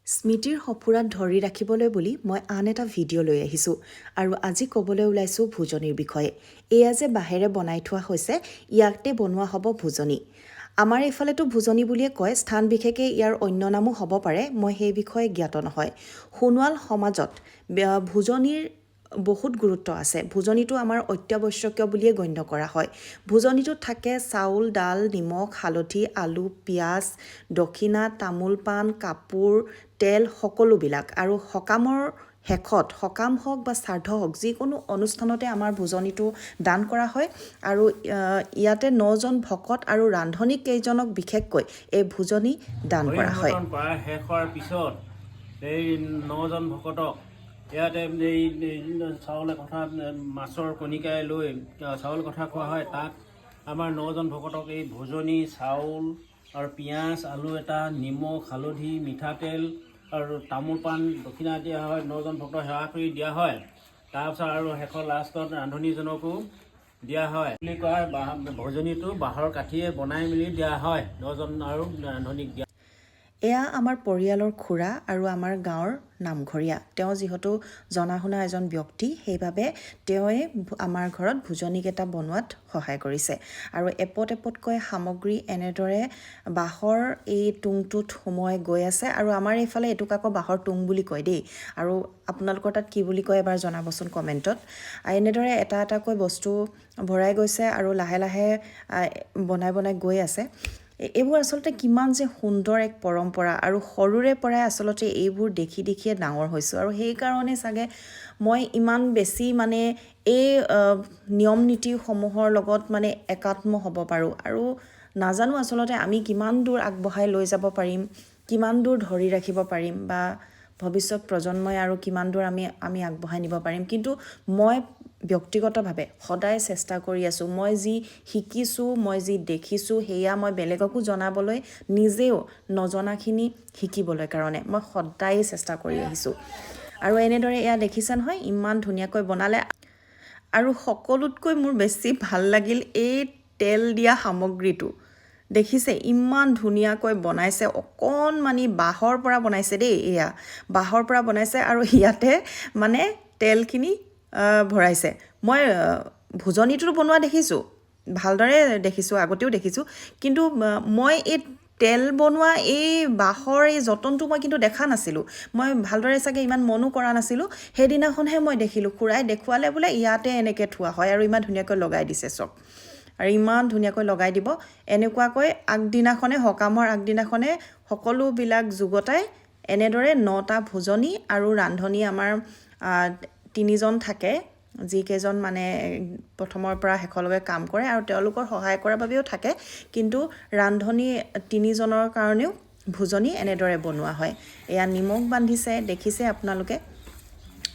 স্মৃতিৰ সঁফুৰাত ধৰি ৰাখিবলৈ বুলি মই আন এটা ভিডিঅ' লৈ আহিছোঁ আৰু আজি ক'বলৈ ওলাইছোঁ ভোজনীৰ বিষয়ে। এয়া যে বাঁহেৰে বনাই থোৱা হৈছে, ইয়াতে বনোৱা হ'ব ভোজনী। আমাৰ এইফালেতো ভোজনী বুলিয়ে কয়, স্থান বিশেষে ইয়াৰ অন্য নামো হ'ব পাৰে, মই সেই বিষয়ে জ্ঞাত নহয়। সোণোৱাল সমাজত ভোজনীৰ বহুত গুৰুত্ব আছে। ভোজনীটো আমাৰ অত্যাৱশ্যকীয় বুলিয়ে গণ্য কৰা হয়। ভোজনীটোত থাকে চাউল, দাল, নিমখ, হালধি, আলু, পিঁয়াজ, দক্ষিণা, তামোল পাণ, কাপোৰ, তেল সকলোবিলাক। আৰু সকামৰ শেষত, সকাম হওক বা শ্ৰাদ্ধ হওক, যিকোনো অনুষ্ঠানতে আমাৰ ভোজনীটো দান কৰা হয়। আৰু ইয়াতে নজন ভকত আৰু ৰান্ধনী কেইজনক বিশেষকৈ এই ভোজনী দান কৰা হয়। হৰি কৰা শেষ হোৱাৰ পিছত এই নজন ভকতক ইয়াতে এই এই চাউল কথা, মাছৰ কণিকাই লৈ চাউল কথা খোৱা হয়। তাত আমাৰ নজন ভকতক এই ভোজনী চাউল আৰু পিঁয়াজ, আলু এটা, নিমখ, হালধি, মিঠাতেল আৰু তামোল পাণ দক্ষিণা দিয়া হয়। নজন ভক্তক সেৱা কৰি দিয়া হয়। তাৰপিছত আৰু শেষৰ লাষ্টত ৰান্ধনীজনকো দিয়া হয় বুলি কোৱা বাঁহ ভোজনীটো বাঁহৰ কাঠিয়ে বনাই মেলি দিয়া হয়, নজন আৰু ৰান্ধনীক দিয়া। এয়া আমাৰ পৰিয়ালৰ খুৰা আৰু আমাৰ গাঁৱৰ নামঘৰীয়া। তেওঁ যিহেতু জনা শুনা এজন ব্যক্তি, সেইবাবে তেওঁৱে আমাৰ ঘৰত ভোজনীকেইটা বনোৱাত সহায় কৰিছে। আৰু এপদ এপদকৈ সামগ্ৰী এনেদৰে বাঁহৰ এই টুংটোত সোমোৱাই গৈ আছে। আৰু আমাৰ এইফালে এইটোক আকৌ বাঁহৰ টুং বুলি কয় দেই, আৰু আপোনালোকৰ তাত কি বুলি কয় এবাৰ জনাবচোন কমেণ্টত। এনেদৰে এটা এটাকৈ বস্তু ভৰাই গৈছে আৰু লাহে লাহে বনাই বনাই গৈ আছে। এইবোৰ আচলতে কিমান যে সুন্দৰ এক পৰম্পৰা, আৰু সৰুৰে পৰাই আচলতে এইবোৰ দেখি দেখিয়ে ডাঙৰ হৈছোঁ। আৰু সেইকাৰণে চাগে মই ইমান বেছি মানে এই নিয়ম নীতিসমূহৰ লগত মানে একাত্ম হ'ব পাৰোঁ। আৰু নাজানো আচলতে আমি কিমান দূৰ আগবঢ়াই লৈ যাব পাৰিম, কিমান দূৰ ধৰি ৰাখিব পাৰিম বা ভৱিষ্যত প্ৰজন্মই আৰু কিমান দূৰ আমি আগবঢ়াই নিব পাৰিম। কিন্তু মই ব্যক্তিগতভাৱে সদায় চেষ্টা কৰি আছোঁ, মই যি শিকিছোঁ, মই যি দেখিছোঁ, সেয়া মই বেলেগকো জনাবলৈ, নিজেও নজনাখিনি শিকিবলৈ কাৰণে মই সদায়ে চেষ্টা কৰি আহিছোঁ। আৰু এনেদৰে এয়া দেখিছে নহয়, ইমান ধুনীয়াকৈ বনালে। আৰু সকলোতকৈ মোৰ বেছি ভাল লাগিল এই তেল দিয়া সামগ্ৰীটো। দেখিছে, ইমান ধুনীয়াকৈ বনাইছে, অকণমানি বাঁহৰ পৰা বনাইছে দেই। এয়া বাঁহৰ পৰা বনাইছে আৰু ইয়াতে মানে তেলখিনি ভৰাইছে। মই ভোজনীটো বনোৱা দেখিছোঁ, ভালদৰে দেখিছোঁ, আগতেও দেখিছোঁ, কিন্তু মই এই তেল বনোৱা এই বাঁহৰ এই যতনটো মই কিন্তু দেখা নাছিলোঁ। মই ভালদৰে চাগে ইমান মনো কৰা নাছিলোঁ। সেইদিনাখনহে মই দেখিলোঁ, খুৰাই দেখুৱালে বোলে ইয়াতে এনেকৈ থোৱা হয় আৰু ইমান ধুনীয়াকৈ লগাই দিছে চব। আৰু ইমান ধুনীয়াকৈ লগাই দিব এনেকুৱাকৈ। আগদিনাখনে, সকামৰ আগদিনাখনে সকলোবিলাক যুগতাই এনেদৰে নটা ভোজনী আৰু ৰান্ধনী আমাৰ তিনিজন থাকে, যিকেইজন মানে প্ৰথমৰ পৰা শেষলৈকে কাম কৰে আৰু তেওঁলোকৰ সহায় কৰাৰ বাবেও থাকে। কিন্তু ৰান্ধনী তিনিজনৰ কাৰণেও ভোজনী এনেদৰে বনোৱা হয়। এয়া নিমখ বান্ধিছে, দেখিছে আপোনালোকে,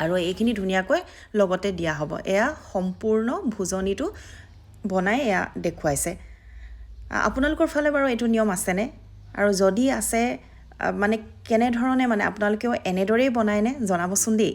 আৰু এইখিনি ধুনীয়াকৈ লগতে দিয়া হ'ব। এয়া সম্পূৰ্ণ ভোজনীটো বনাই এয়া দেখুৱাইছে। আপোনালোকৰ ফালে বাৰু এইটো নিয়ম আছেনে? আৰু যদি আছে, মানে কেনেধৰণে, মানে আপোনালোকেও এনেদৰেই বনায়নে, জনাবচোন দেই।